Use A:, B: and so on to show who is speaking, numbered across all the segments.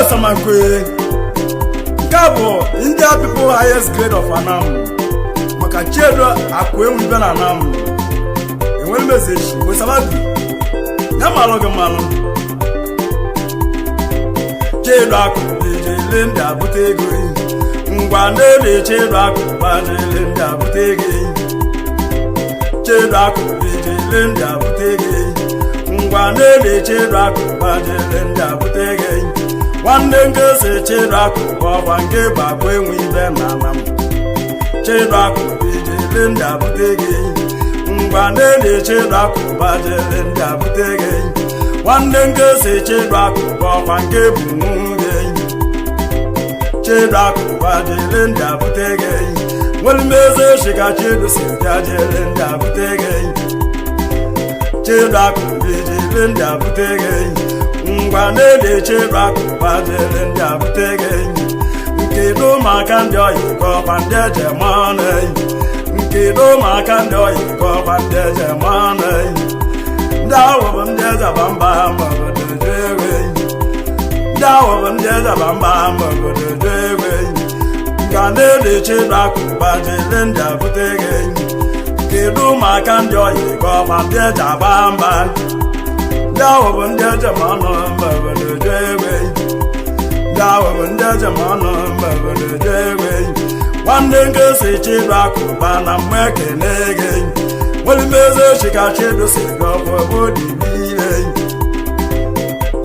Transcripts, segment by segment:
A: Osamakwe nke a bụ India people highest grade of Anam maka Chiedu akụ enwe ibe na Anam enwere mezechi wesababi ya malụ gị mmalụ. Chiedu akụ ijele ndị abụta ego ngwa na-eri. Chiedu akụ gbajele ndị abụta ego. Chiedu akụ ijele ndị abụta ego ngwa na-eri. Chiedu akụ gbajele ndị abụta ego. Nwanne nke si Chiedu akụ ọkwa nke bụ akụ enwe ibe na Anam. Chiedu akụ ijele ndị abụta ego ngwa na-eri. Chiedu akụ gbajele ndị abụta ego. Nwanne nke si Chiedu akụ ọkwa nke bụ nwunye. Chiedu akụ gbajele ndị abụta ego. Nwere mmezi shika Chiedu si bịa jele ndị abụta ego. Chiedu akụ ijele ndị abụta ego ngwa na-ede. Chiedu akụ gbajele ndị abụta ego. Nkedo maka ndị oyi ọkwa ndị eje manụ. Nkedo maka ndị oyi ọkwa ndị eje manụ. Ndị ahụ bụ ndị eze ba mba mba obodo egwe. Ndị ahụ bụ ndị eze ba mba mba obodo egwe. Nga na-ede Chiedu akụ gbajele ndị abụta ego. Kedu maka ndị oyi ọkwa ndị eji agba mba? Ndị ahụ bụ ndị eje ma ọnụ mba obodo egwe. Ndị ahụ bụ ndị eje ma ọnụ mba obodo egwe. Nwanne nke si Chiedu akụ ba na mgbe ekene gị nwere mmezi chika Chiedu si gị ọkwa obodo niile.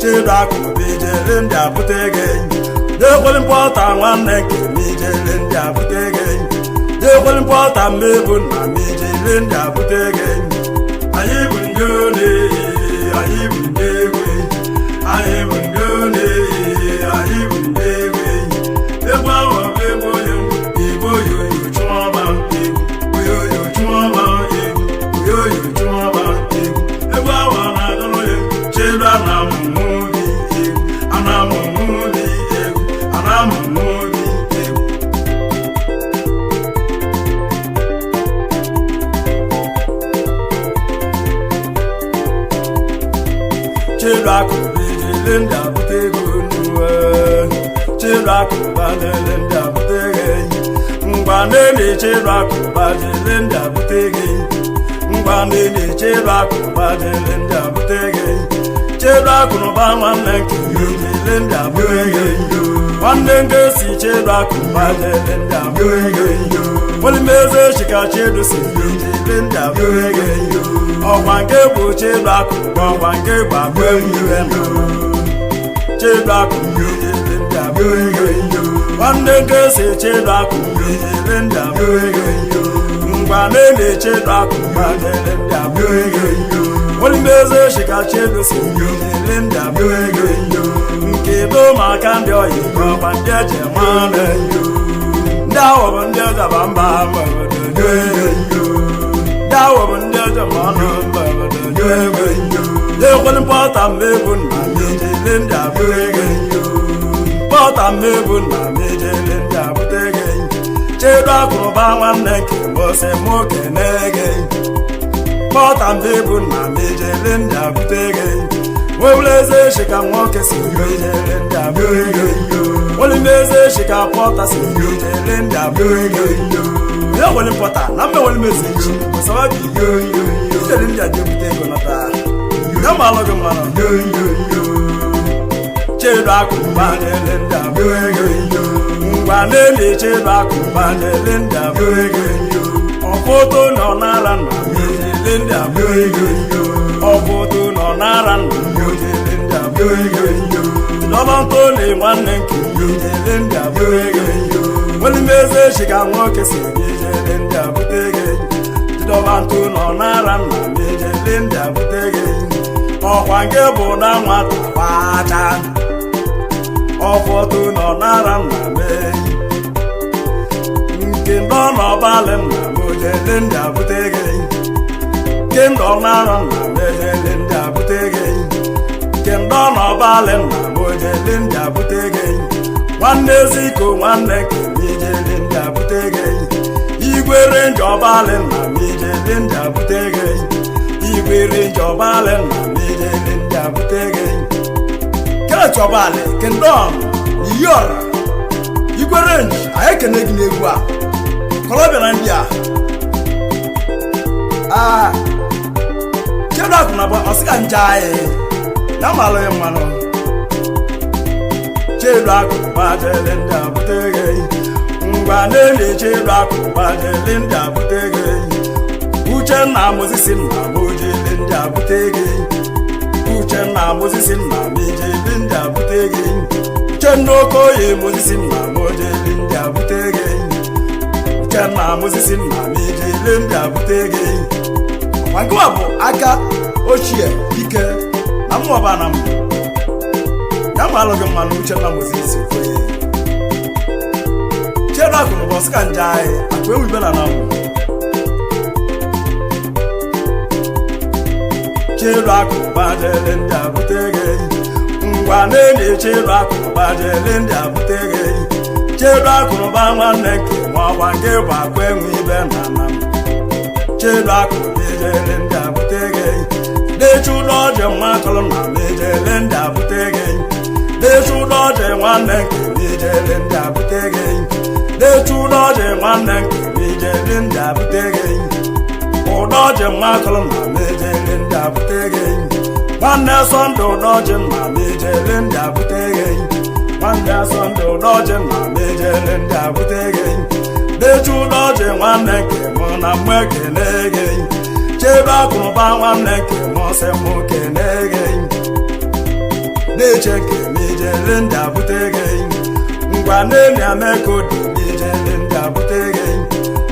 A: Chiedu akụ bụ ijele ndị abụta ego. Jekwere mpọta nwanne nke m ijele ndị abụta ego. Jekwere mpọta mmegbu nna m ijele ndị abụta ego. Anyị bụ ndị ole, anyị bụ ndị egwe, anyị bụ ndị ole, anyị bụ ndị egwe. Egwu ahụ bụ egwu onye igbo yoyo chụọba egwu oyoyo chụọba egwu oyoyo chụọba egwu. Egwu ahụ na-agụrụ ya Chiedu anamụmụ gị egwu anamụmụ gị egwu anamụmụ gị egwu. Chiedu akụ ijele ndị abụta ego n'uwe. Chiedu akụ gbajele ndị abụta ego ngwa na-ene. Chiedu akụ gbajele ndị abụta ego ngwa na-ene. Chiedu akụ gbajele ndị abụta ego. Chiedu akụ n'ụba nwanne nke ijele ndị abụta ego. Nwanne nke si Chiedu akụ gbajele ndị abụta ego. Olimeze chika Chiedu si ijele ndị abụta ego. Ọkwa nke bụ Chiedu akụ, ọkwa nke bụ akụ enwe. Chiedu akụ ijele ndị abụta ego. Nwanne nke si Chiedu akụ ijele ndị abụta ego ngwa na-ene. Chiedu akụ gbajele ndị abụta ego. Olimeze chika Chiedu si ijele ndị abụta ego. Nke do maka ndị oyi ọkwa ndị eji manụ. Ndị ahụ bụ ndị eze ba mba mba obodo egwe. Ndị ahụ bụ ndị eze ma ọnụ mba obodo egwe. Ekwere mpọta mmegbu nna m ijele ndị abụta ego. Pọta mmegbu nna m ijele ndị abụta ego. Chiedu akụrụba nwanne nke mbọsị mụ kene gị. Pọta mmegbu nna m ijele ndị abụta ego. Nwewuleze shika nwoke si ijele ndị abụta ego. Olimeze shika pọta si ijele ndị abụta ego. Ya nwere mpọta na mbe nwere mezi echi sababi ijele ndị aje bute ego nata ya ma alụ gị mmanụ. Chiedu akụ gbanyele ndị abụta ego ngwa na-ene. Chiedu akụ gbanyele ndị abụta ego. Ọfọtụ nọ n'ara nna m ijele ndị abụta ego. Ọfọtụ nọ n'ara nna m ijele ndị abụta ego. Lọlọntoli nwanne nke ijele ndị abụta ego. Olimeze chika nwoke si ijele ndị abụta ego. Dọbantụ nọ n'ara nna m ijele ndị abụta ego. Ọkwa nke bụ na nwata gbacha ọfọtụ nọ n'ara nna m eyi nke ndọ n'ọbalị nna m ojele ndị abụta ego. Nke ndọ n'ara nna m ejele ndị abụta ego. Nke ndọ n'ọbalị nna m ojele ndị abụta ego. Nwanne eziko nwanne nke m ijele ndị abụta ego. Igwere njọbalị nna m ijele ndị abụta ego. Igwere njọbalị nna m ijele ndị abụta ego. Kelechi ọbalị kendọn N'iyi ọra igwe renji, anyị ekene gị n'egwu a kọlọbịa na ndị a aa chedu akụ na ọsị ka nje anyị ya ma alụghị mmanụ. Chedu akụ gbajele ndị abute gị ngwa na-eli. Chedu akụ gbajele ndị abute gị. Uchenna Mozisi nna m ojele ndị abute gị. Uchenna Mozisi nna m ijele ndị abute gị. Uchenna Okoye Mozisi nna m ojele ndị abute gị. Uchenna Mozisi nna m ijele ndị abute gị. Ọkwa nkụwa bụ aka ochie ike na mmụọba na mbụ ya ma alụghị mmanụ. Uchenna Mozisi Okoye, chedu akụ na ụbọchị ka nje anyị akụ ewu ibe na na mbụ. Chedu akụ gbajele ndị abute gị ngwa na-enye. Chedu akụ gbajele ndị abute gị. Chedu akụrụba nwanne nke ma ọgwa nke bụ akụ enwe ibe na na m. Chedu akụ ejele ndị abute gị. Dechu ụlọ ọjị nwa kọlụ na m ejele ndị abute gị. Dechu ụlọ ọjị nwanne nke m ejele ndị abute gị. Dechu ụlọ ọjị nwanne nke m ejele ndị abute gị. Ụdọji nwa kọlụ na m ejele ndị abute gị. Nwanne Sọnde ụdọji na m ejele ndị abute gị. Nwanne Sọnde ụdọji na m ejele ndị abute gị. Dechu ụdọji nwanne nke mụ na mụ ekele gị. Chebe akụnụba nwanne nke mụ sị mụ kene gị. Deche nke m ejele ndị abute gị ngwa nene. Ameka odili ejele ndị abute gị.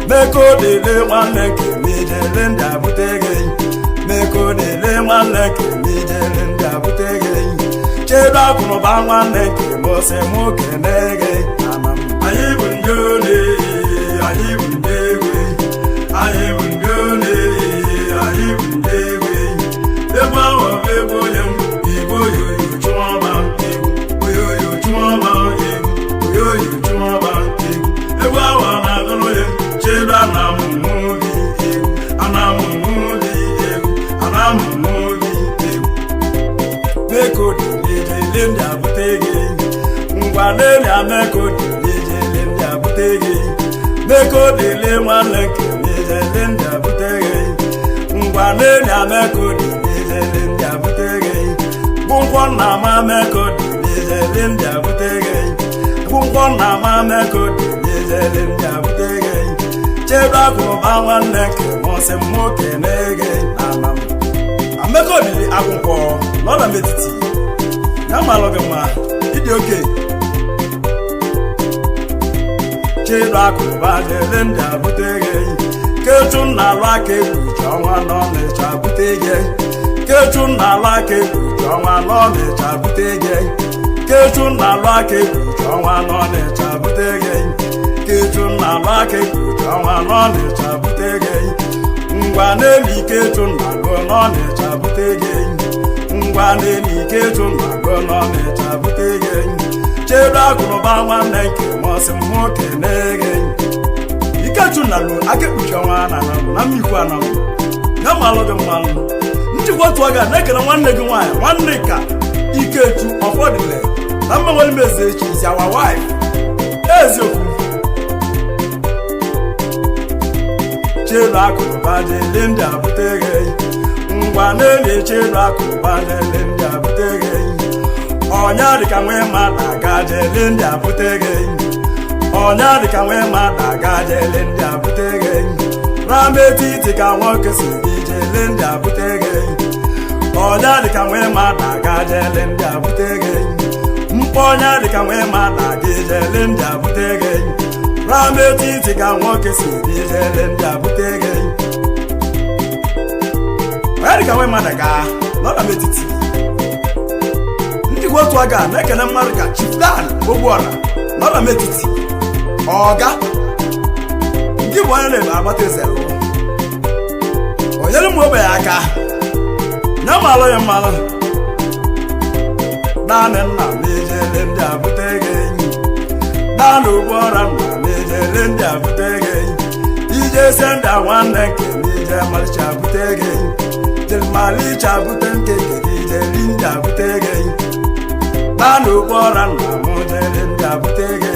A: Meko dele nwanne nke m ijele ndị abute gị. Meko dele nwanne nke m ijele ndị abute gị. Chedu akụnụba nwanne nke m sị mụ kene gị. Ama m. Anyị bụ ndị ole, anyị bụ ndị egwe, anyị bụ ndị ole, anyị bụ ndị egwe. Egwu ahụ bụ egwu onye m igbo oyoyo chụọba egwu oyoyo chụọba egwu oyoyo chụọba egwu. Egwu ahụ na-agụrụ ya chedu anamụmụ gị egwu anamụmụ gị egwu anamụmụ gị egwu. Meko dele ndị abute gị ngwa nene. Ameko dele ndị abute gị. Meko dele nwanne nke dele ndị abute gị ngwa nene. Ameko dele ndị abute gị. Gwụnkwọ nna m ameko dele ndị abute gị. Gwụnkwọ nna m ameko dele ndị abute gị. Chedu akụba nwanne nke mụ sị mụ kene gị. Ana m ameko dịrị akwụkwọ nọ na m etiti ya malụ gị mma ịdị oke. Chedu akụba jele ndị abute gị. Kechu nna alụ aka ekpuchi ọnwa nọ n'ịcha bute gị. Kechu nna alụ aka ekpuchi ọnwa nọ n'ịcha bute gị. Kechu nna alụ aka ekpuchi ọnwa nọ n'ịcha bute gị. Kechu nna alụ aka ekpuchi ọnwa nọ n'ịcha bute gị ngwa n'elu. Ikechu nna gụ nọ n'ịcha bute gị ngwa n'elu. Ikechu nna gụ nọ n'ịcha bute gị. Chedu akụnụba nwanne nke mọsị mụ kene gị. Ikechu nna lụ aka ekpuchi ọnwa na na mmikwu anọ ya malụ gị mmanụ njikwa otu oge a na-ekele nwanne gị nwaanyị nwanne ka Ikechu ọfọdụle na mmanwere mezi echi is our wife eziokwu. Chedu akụba jele ndị abute gị ngwa n'elu. Chedu akụba jele ndị abute gị. Ọnya dịka nwee mmadụ aga jele ndị abute gị. Ọnya dịka nwee mmadụ aga jele ndị abute gị. Rama etiti ka nwoke si dị jele ndị abute gị. Ọnya dịka nwee mmadụ aga jele ndị abute gị. Mkpọ ọnya dịka nwee mmadụ aga jele ndị abute gị. Rama etiti ka nwoke si dị jele ndị abute gị. Ọnya dịka nwee mmadụ aga nọ na m etiti njikwa otu aga na-ekene mmadụ ka Chief Dan Ogbuọra nọ na m etiti ọga nke bụ onye na-agbata eze lụọ onyere m ogbenye aka nye m alụ ya mmalụ. Naanị nna m ejele ndị abute gị enyi. Naanị Ogbuọra nna m ejele ndị abute gị enyi. Ije senda nwanne nke m ije malicha bute gị enyi. Jere malicha bute nke nke gị ijeli ndị abute gị enyi. Naanị okpora nna m jere ndị abute gị.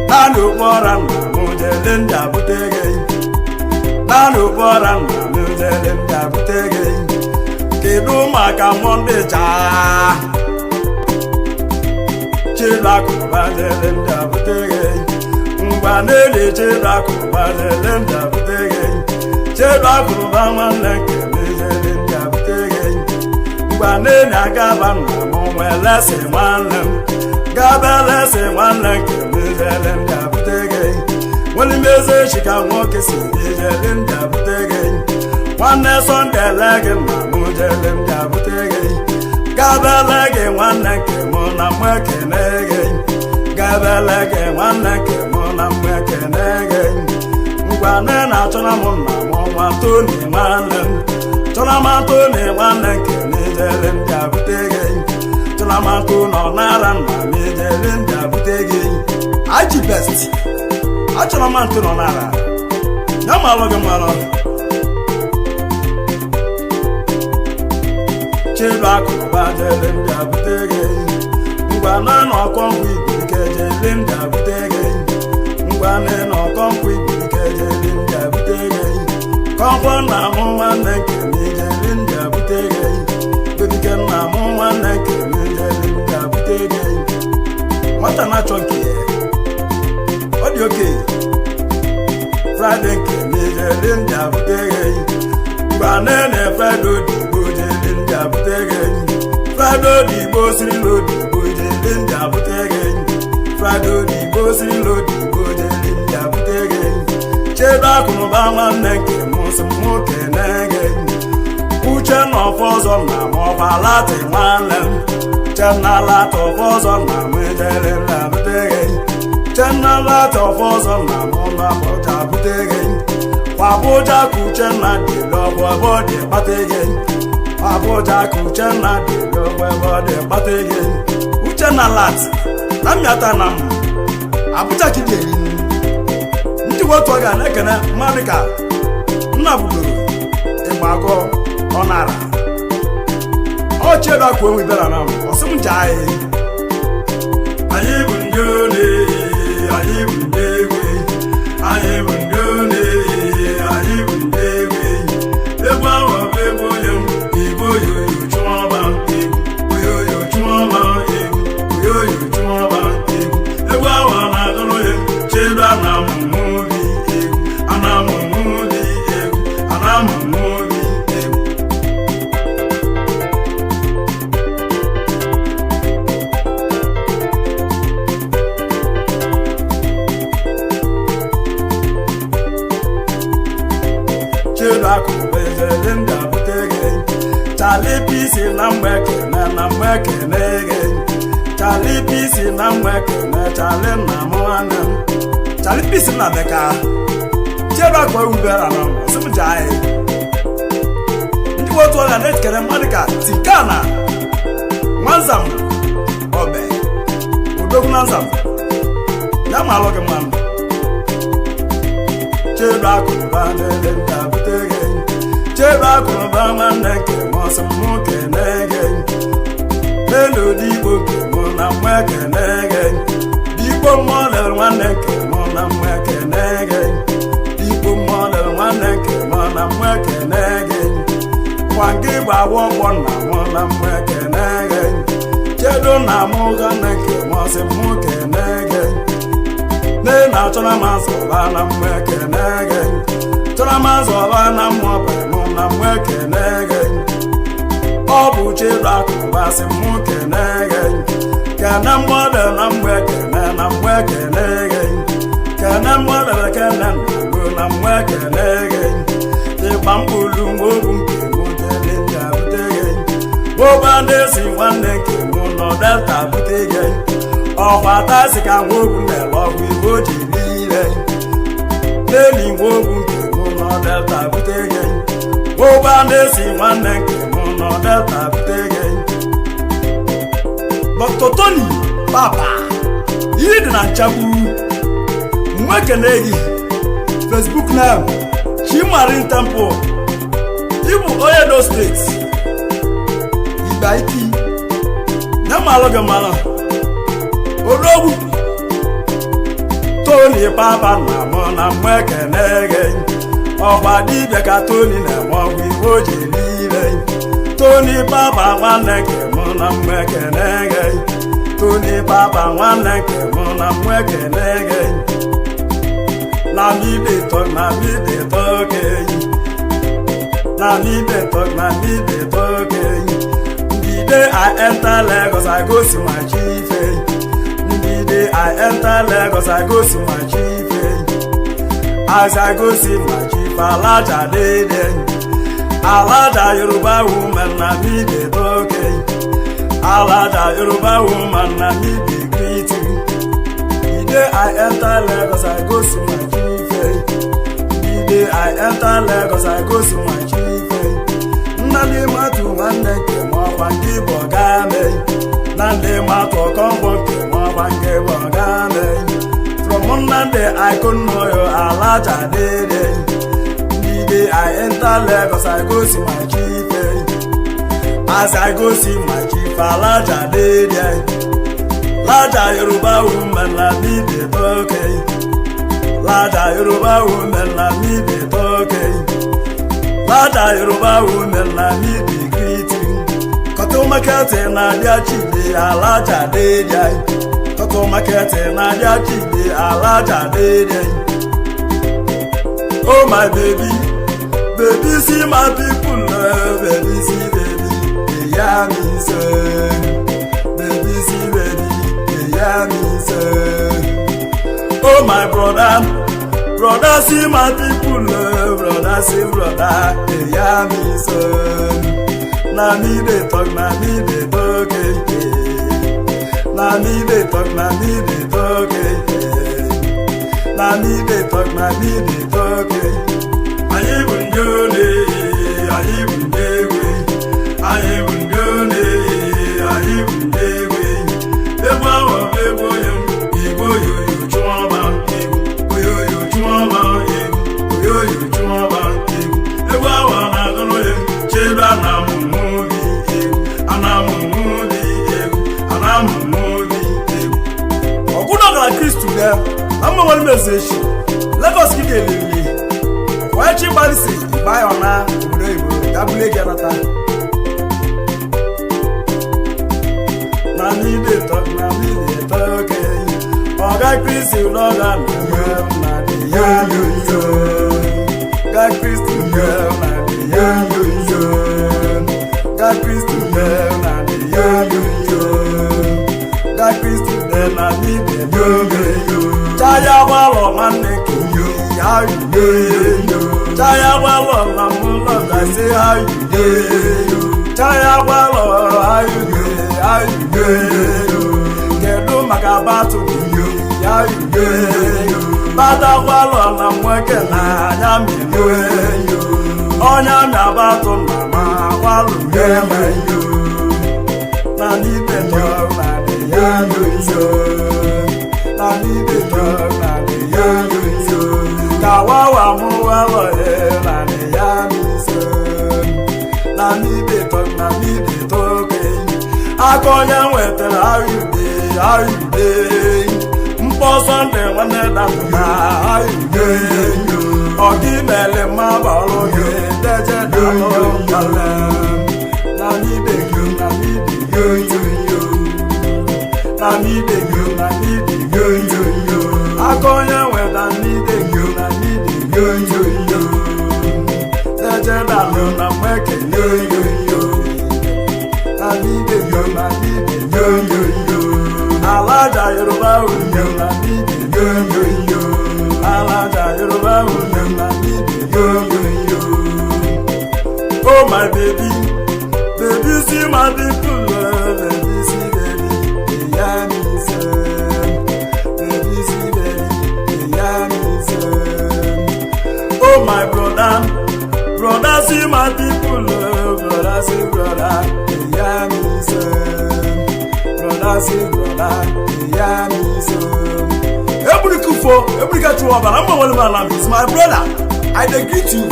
A: Naanị okpora nna m jere ndị abute gị. Naanị okpora nna m jere ndị abute gị. Kedu maka Mọnde chaa? Chidakụba jere ndị abute gị. Ngwa n'eli Chidakụba jere ndị abute gị. Chidakụba nwanne nke m jere ndị abute gị. Ngwa n'eli agaba nna m nwelesi nwanne m. Gabelesi nwanne nke m jere ndị abute gị. Nwere echi ka nwoke si jere ndị abute gị. Nwanne Sọnde ele gị nna m jere ndị abute gị. Gabele gị nwanne nke mụ na mụ ekene gị. Gabele gị nwanne nke mụ na mụ ekene gị. Ngwa nne na achọrọ m nna m nwa Toni nwanne m. Chọrọ m Toni nwanne nke m jere ndị abute gị. Chọrọ m Toni ọ nara nna m jere ndị abute gị. Aji best. Achọrọ m Toni ọ nara. Ya malụ gị mmanụ. Chidakụba jere ndị abute gị. Ngwa na ọkọnkwụ igwe ike jere ndị abute gị. Ngwa na ọkọnkwụ igwe ike jere ndị abute gị. Kọnkwọ nna m nwanne nke m jere ndị abute gị. Bebike nna m nwanne nke m jere ndị abute gị. Nwata na-achọ nke ya. Ọ dị oke. Fraịde nke m jere ndị abute gị. Ngwa na Fraịde odigbo jere ndị abute gị. Fraịde odigbo siri n'odigbo jere ndị abute gị. Fraịde odigbo siri n'odigbo jere ndị abute gị. Chidakụba nwanne nke m sị m kene gị. Uche na ọfọ ọzọ na m ọkwa lati nwanne m. Chenna lati ọfọ ọzọ na m jere ndị abute gị. Chenna lati ọfọ ọzọ na m na Abuja abute gị. Kwa Abuja ka Uchenna dị lọgwụ ebe ọ dị kpata gị. Abuja ka Uchenna dị lọgwụ ebe ọ dị kpata gị. Uchenna lati na mmịata na m Abuja ka ị ga-eri. Ndị otu ọ ga na-ekene mmadụ ka nna budoro ịgbagọ ọ nara. Ọ Chidakụ enwe bịara na m ọsị m jaa anyị. Anyị bụ ndị one, anyị bụ ndị egwe. Anyị bụ ndị one, anyị bụ ndị egwe. Egwu ahụ bụ egwu onye m, igbo oyoyo chụọba egwu. Oyoyo chụọba egwu, oyoyo chụọba egwu. Egwu ahụ na-agụrụ ya, Chidụ na mụmụ gị egwu. Ana mụmụ gị egwu, ana mụmụ gị egwu. Chidakụba jere ndị abute gị. Chali pisi na mgbe kene na mgbe kene gị. Chali pisi na mgbe kene chali nna m nwanne m. Chali pisi na beka. Chidakụ ewubere na m ọsị m jaa anyị. Ndị otu ọga na-ekele mmadụ ka Tikana Nwanzam Obe Odogwu na Nzam. Ya ma alụ gị mmanụ. Chidakụba jere ndị abute gị. Chidakụba nwanne nke m ọsị m kene gị. N'elu digbo nke mụ na mụ ekene gị. Digbo mmọdụ nwanne nke mụ na mụ ekene gị. Digbo mmọdụ nwanne nke mụ na mụ ekene gị. Kwa gị gbawa ọgbọ nna mụ na mụ ekene gị. Chedo na mụ nwanne nke m ọsị mụ kene gị. Nne na chọrọ m azụba na mụ ekene gị. Chọrọ m azụba na mụ ọbụ mụ na mụ ekene gị. Ọ bụ Chidakụba sị mụ kene gị. Kene mmadụ na mgbe kene na mgbe kene gị. Kene mmadụ kene nna mụ na mgbe kene gị. Ịgba mkpụrụ nwobu nke mụ jere ndị abute gị. Ụba ndị si nwanne nke mụ nọ Delta bute gị. Ọkwa tasị ka nwobu na-ele ọgwụ igbo ji niile. N'eli nwobu nke mụ nọ Delta bute gị. Ụba ndị si nwanne nke mụ nọ Delta bute gị. Dr. Tony Papa, ihe dị na nchagbu. Nwekene gị. Facebook name Chimarin Temple. Ịbụ onye Edo steeti. Igba iki. Ya Malụ gị malụ odogwu Tony Papa na mụ na mụ ekene gị. Ọkwa dibịa ka Tony na-eme ọgwụ iwe o ji eri. Tony Papa nwanne nke mụ na mụ ekene gị. Tony Papa nwanne nke mụ na mụ ekene gị. Na me dey talk, na me dey talk, eh. Na me dey talk, na me dey talk, eh. The day I enter Lagos, I go see my chief, eh. The day I enter Lagos, I go see my chief, eh. As I go see my chief, Alaja dey there. Alaja Yoruba woman, na me dey talk, eh. Alaja Yoruba woman, na me dey greet you. The day I enter Lagos, I go see my chief, eh. The day I enter Lagos, I go see my chief, eh. Nnamdi Matu nwanne nke m, ọkwa nke bụ ọga me. Nnamdi Matu ọkọngwọ nke m, ọkwa nke bụ ọga me. From Nnamdi I go know you, Alaja dey there. The day I enter Lagos, I go see my chief, eh. As I go see my chief, Alaja dey there. Laja Yoruba woman, na me dey talk, eh. Laja Yoruba woman, na me dey talk, eh. Laja Yoruba woman, na me dey greet you. Kọtụ market na-abịa chide, Alaja dey there. Kọtụ market na-abịa chide, Alaja dey there. Oh my baby, baby, see my people, oh, baby, see baby, they hear me say. Baby, see baby, they hear me say. Oh my brother, brother, see my people, oh, brother, see brother, they hear me say. Na me dey talk, na me dey talk, eh, eh. Na me dey talk, na me dey talk, eh, eh. Na me dey talk, na me dey talk, eh. Anyị bụ ndị ole, anyị bụ ndị egwe, anyị bụ ndị ole, anyị bụ ndị egwe. Egwu ahụ bụ egwu onye igbo oyoyo chụọba egwu oyoyo chụọba egwu oyoyo chụọba egwu. Egwu ahụ na-agụrụ ya chebe anamụmụ gị egwu anamụmụ gị egwu anamụmụ gị egwu. Ọgụna gara Kristu bịa na mma nwere mezi echi Lagos ka ị ga-elili ọkwachi gbalịsi ịgba ya na obodo oyibo gabule gị anata. Na me dey talk, na me dey talk, eh. Oga Kristi lọga na na dị ya yo. Ga Kristi na dị ya yo. Ga Kristi na dị ya yo. Ga Kristi na me dey talk, eh. Chaya gbalọ nwanne ke ya yo yo. Chaya gbalọ na mụ lọga si ayu yo. Chaya gbalọ ayu ayu yo. Kedu maka batụ ya yo? Bata gbalọ na nwoke na anya mmiri ọnya na batụ na ma gbalụ yo na n'ibe tọ na dị ya yo na n'ibe tọ na dị ya yo ka wawa mụ walọ ye na dị ya nso na n'ibe tọ na n'ibe tọ ke aka onye nwetara ayude ayude mkpọ Sọnde nwanne dapụta ayude ọgị mele mma balụ gị deje dalụ kale na n'ibe gị na n'ibe gị yo na n'ibe gị na n'ibe gị yo aka onye nweta n'ibe gị na n'ibe gị yo deje dalụ na mwekele yo na n'ibe gị na n'ibe gị yo. Alaja Yoruba yo na n'ibe gị yo. Alaja Yoruba yo na n'ibe gị yo. Oh my baby, baby, see my people, oh, baby, see baby, they hear me say. Baby, see baby, they hear me say. Oh my brother, brother, see my people, oh, brother, see brother, they hear me say. Brother, see brother, they hear me say. Eburikufo, Eburikatu ọbara mma nwere m ala m is my brother. I dey greet you.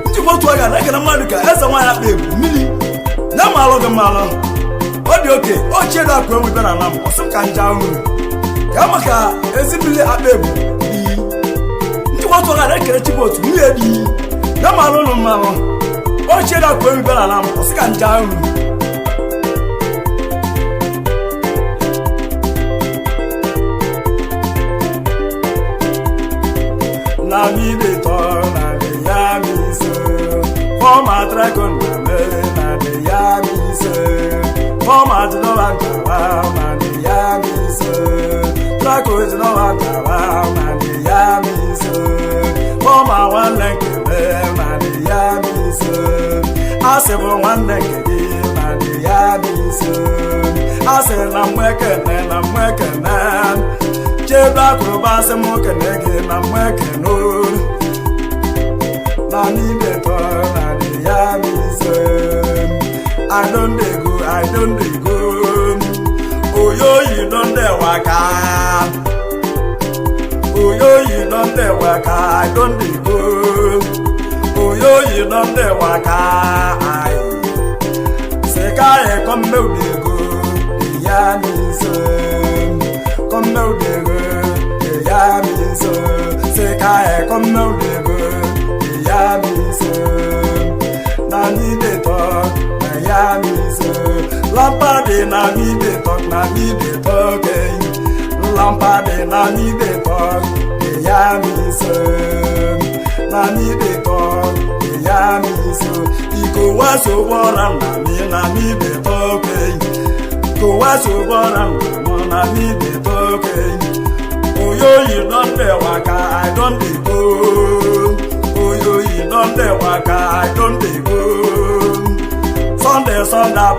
A: Njikwa otu aga na ekene mmadụ ka eze nwaanyị akpa egwu mmiri na ma alụ gị mmalụ. Ọ dị oke ochie dị akụ enwe bịara na m ọsị m ka nja unu ka maka ezi mmiri akpa ebu iyi njikwa otu ọga na-ekere chibotu nwunye di ya ma alụ ụlụ mmanụ ochie dị akụ enwe bịara na m ọsị ka nja unu. Na mi dey talk na dey hear me so. Former dragon na me na dey hear me so. Former jinowa jawa na dey hear me so. Drago jinowa jawa na dey hear me so. Former nwanne nke me na dey hear me so. Asị bụ nwanne nke gị na dey hear me so. Asị na mmekene na mmekene. Chebe akụrụba asị m kene gị na mmekene olu. Na n'ime tọ na dị ya mise. I don dey go, I don dey go. Oyoyi don dey waka. Oyoyi don dey waka, I don dey go. Oyoyi don dey waka. Aye. Sika e come dey go, dey ya mise. Come dey go, dey ya mise. Sika e come dey go, dey ya mise. Na me dey talk, na ya me so. Lampade na me dey talk, na me dey talk, eh. Lampade na me dey talk, dey ya me so. Na me dey talk, dey ya me so. Iko wa so bora na me dey talk, eh. Iko wa so bora na me dey talk, eh. Oyoyi don dey waka, I don dey go. Oyoyi don dey waka, I don dey go. Sunday Sunday